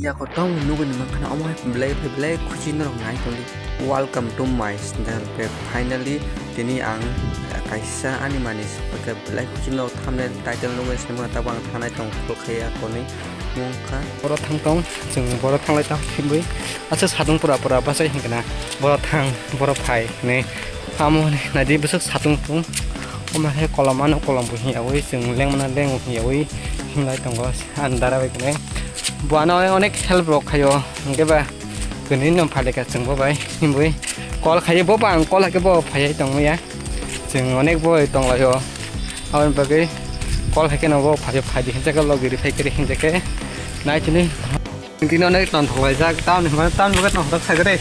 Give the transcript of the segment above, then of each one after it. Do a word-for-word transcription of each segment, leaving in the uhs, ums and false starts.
Yako tong nugwi ni mankha na omo hai belai belai khuchi norok nai tongdi. Welcome to my channel. Finally tini ang kaisa ani mani sopaikha, belai khuchi norok thumbnail title nugwi se mano, tabuk ang thangnai tong khol khaiya konwi mungkha. Boro thang tong, chwng boro thanglai tong himwi. Acha satung pura pura bachai hinkhe na. Boro thang, boro phai hinwi. Amo naidi bwswk satung tung. Omo hai kolom ano kolom bo hiyawi, chwng lengmano leng hiyawi himlai tongo. Ani dara bai kwnwi. Bo ano onek help rok khaio. Hinkhe ba kwnwi no phalikha chwng bo bai. Himwi call khaio bo ba ang call haikhe bo phaiwi tongmaya. Chwng onek bo tonglaio. Aboni bagwi call haikhe no bo phaiwi phaidi hinjakhe logi rifai khe hinjakhe. Nai chini. Tini onek tongthok laijak. Tamni hwnba tamni bagwi tongthok sakhe de.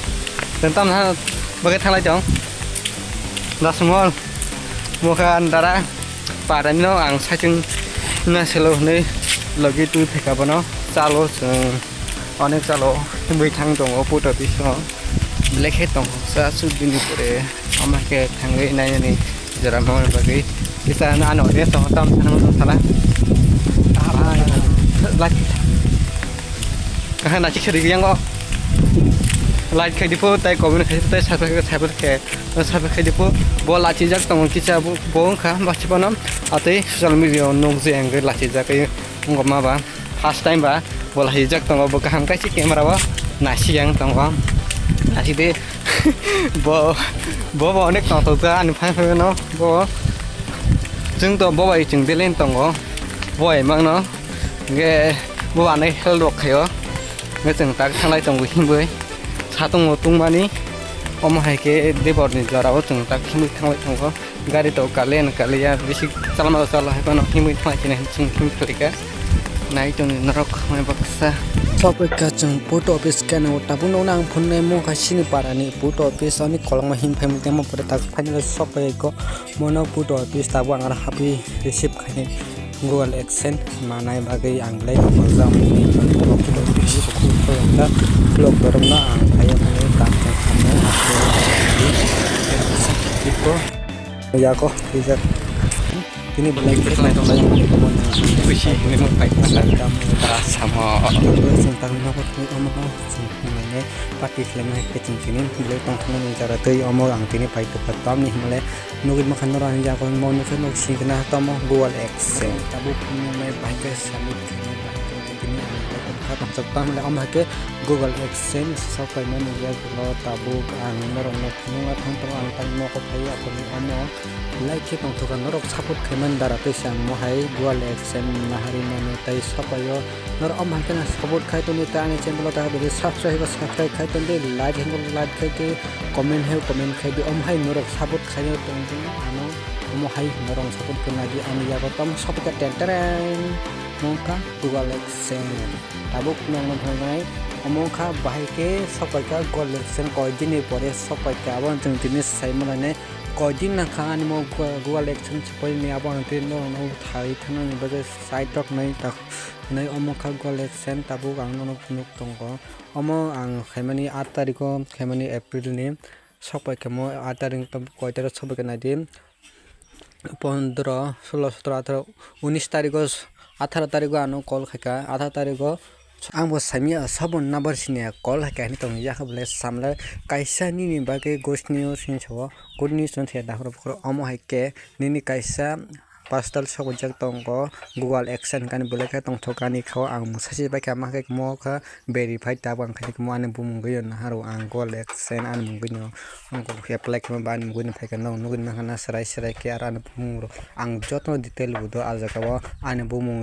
Chwng tamni bagwi thanglai tong. Dasmol. Mokha andara. Parani no ang saichung na selo hwnwi logi twi phaikha bono. Chalo chwng onek chalo himwi thang tongo post office o. Belai khe tongthoksa sut bini pore ama khe thangwi nainani jora mangni bagwi. Kisa ano audience tongo tam thangma tong sala. Kaham nachi sari yang o. Like khai dipo tai comment khai dipo tai subscribe khai subscribe khai dipo. Bo lachijak tongo kisa bo wngkha bachipano. Atwi social media o nukjak ang lachijak wngkha ma ba. First time ba bo lachijak tongo, bo kaham kaisa camera o naisik yang tongo. Naisik de bo bo bo onek tongthokjak ani phai phai no bo. Chwng to bo bai chwng beleng tongo bo bai mangno. Hingke bo anai help rok khaio. Hingke chwng tak thanglai tongo himwi satung o tungmani. Omo hai khe debor ni jora o chwng tak himwi thanglai tongo. Gari to kaliya na kaliya bisi chalma chala hai phano himwi thanglai chini chwng himwi khalikha. Nai tongni norok mai baksa. Sokphaikha chwng post office gana o tabuk nokna ang phunuknai mokha sini para ni post office ani kolokma himphai temo pore tak finally sokphaikha mono post office tabuk ang aro hapwi receive khainai. Google AdSense manai bagwi ang belai mojang mani vlog dorokno ang phaiya mani kam tong khamnai. Iko yako twijak tini belai khe tong lai. Kusi ni mo pai. Samo. Sing tang no ko omo ko sing mane party khlai mani khe chwng tini belai tong khamnai jaga tei omo ang tini pai tongkha tamni hwnle. Nugwi mankha norok ani jaga o, mo nukhe nuk singkhe na tamo Google AdSense. Tabuk phunuknai bahai khe submit khainai bahai khe tini ang kha tongthok tamo le omo hai khe Google AdSense sok kaimani yak lo tabuk ang norok no phunukna thang tongo ang tang nogo phai aphuru omo like khe tongthok ang norok support khaimani dara tei se ang mo hai Google AdSense nahari mano tei sok kaio norok omo hai khe na support khai tongdi tei ani channel o ta subscribe subscribe khai tongdi like hai like khai tei. Comment hai comment khai di, omo hai norok support khai tong di, ano omo hai norok support khe nai di, ani yago tamo sopaikha ten tereng, mokha Google AdSense. Tabuk nokno phainai, omo kha bahai khe sopaikha Google AdSense koi dini pore sopaikha, abo chwng tini sai manai koi din nangkha ani mo Google AdSense sopaini, abo ang tei norok no thai thanani bagwi side rok nai tak hinwi omo kha Google AdSense tabuk ang nono phunuk tongo. Omo ang khaimani aat tarikh o khaimani April ni sokpai khaimo aat tarikh koi tarikh sokpai khe naidi pondro, solo, sotro, atharoh, unis tarikh o, atharo tarikh o ano call khaikha, atharo tarikh o ang bo saimya sabon number siniya call haikha hinwi tongya kha bole samle kaisa nini bagwi gosni o sini sao good news no thaiya dakhoro bukhoro omo hai khe nini kaisa Pastal sokjak tongo Google AdSense kani belai khe tongthok kani kha o ang mwsai se bai kha ma khe mo kha verify tabuk ang khe mo ani bumung gwi nahar o ang Google AdSense ani mungwi no apply khe ma ba ani mungwi no phai khe no nugwi mankha na serai serai khe aro ani bumung rok ang joto detail bo do ah jaga o ani bumung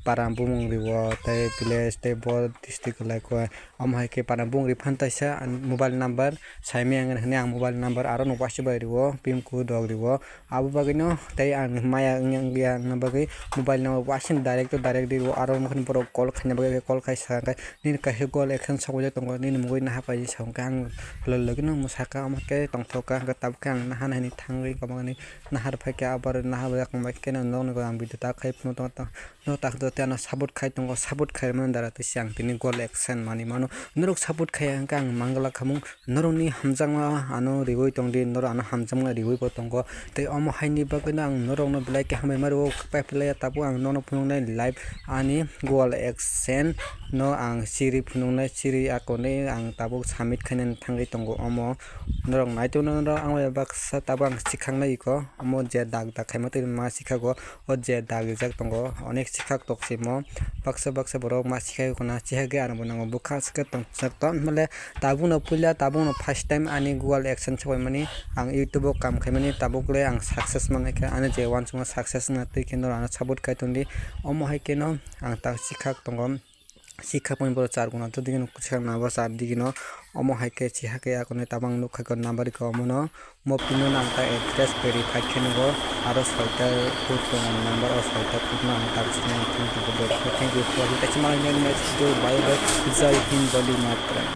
para bumung riwo tei village tei bo district kwlai khe. Omo hai khe para bung ri phan taisa mobile number saimaya wngkha hwnwi ang mobile number aro no waisa bai rwo pin code rok rwo abo bagwi no tei ang maya wngya wngya wngna bagwi mobile number waisa ni direct to direct rwo aro wngkha borok call khaina bagwi call khaisa hwnkhe nini kaisa call action sokjak tongo nini mungwi naha paisa hwnkhe ang logi logi no mwsakha omo khe tongthokha hwnkhe tabukhe ang naha naini thangwi gomagani nahar phaikhe abo nahar yak bai khe no nokni ang video ta khai phano tongo. No tak do tei ano support khai tongo, support khai mani dara tei se ang tini Google AdSense manwi mano. Norok support khai hwnkhe ang manglak khamung norokni hamjakma ano riwi tongdi, norok ano hamjakma riwi bo tongo. Tei omo haini bagwino ang Norokno belai khe hambai mari o, pai phlai ya tabuk ang nono phunuknai live ani Google AdSense no ang siri phunuknai, siri akonwi ang tabuk submit khainani thangwi tongo omo. Norok nai tongno norok ang bai baksa tabuk ang sikhangnai iko, omo je dak dak khaima twi ma sikhago, o je dak rijak tongo onek sikhak toksimo, baksa baksa borok ma sikhai khuna, chihagwi ano bo nango bwkha se khe tong chak ton male. Tabukno puila, tabukno first time ani Google AdSense sabaimani, ang YouTube o kam khaimani, tabuk le ang success manlaikha, ani je uansukma success wngna twi khe norok ano support khai tongdi. Omo hai kheno ang tak sikhak tongo, sikhak mani borok char guna to digino, sikhak nabo char digino, omo hai khe chihakhe akonwi tabang nukha khe number khe omono, mo pin no ang ta address verify khe nugo, aro soita code tongo number, o soita code no ang tak sini thank you, thank you, thank you, bye bye, jai hind, bande mataram.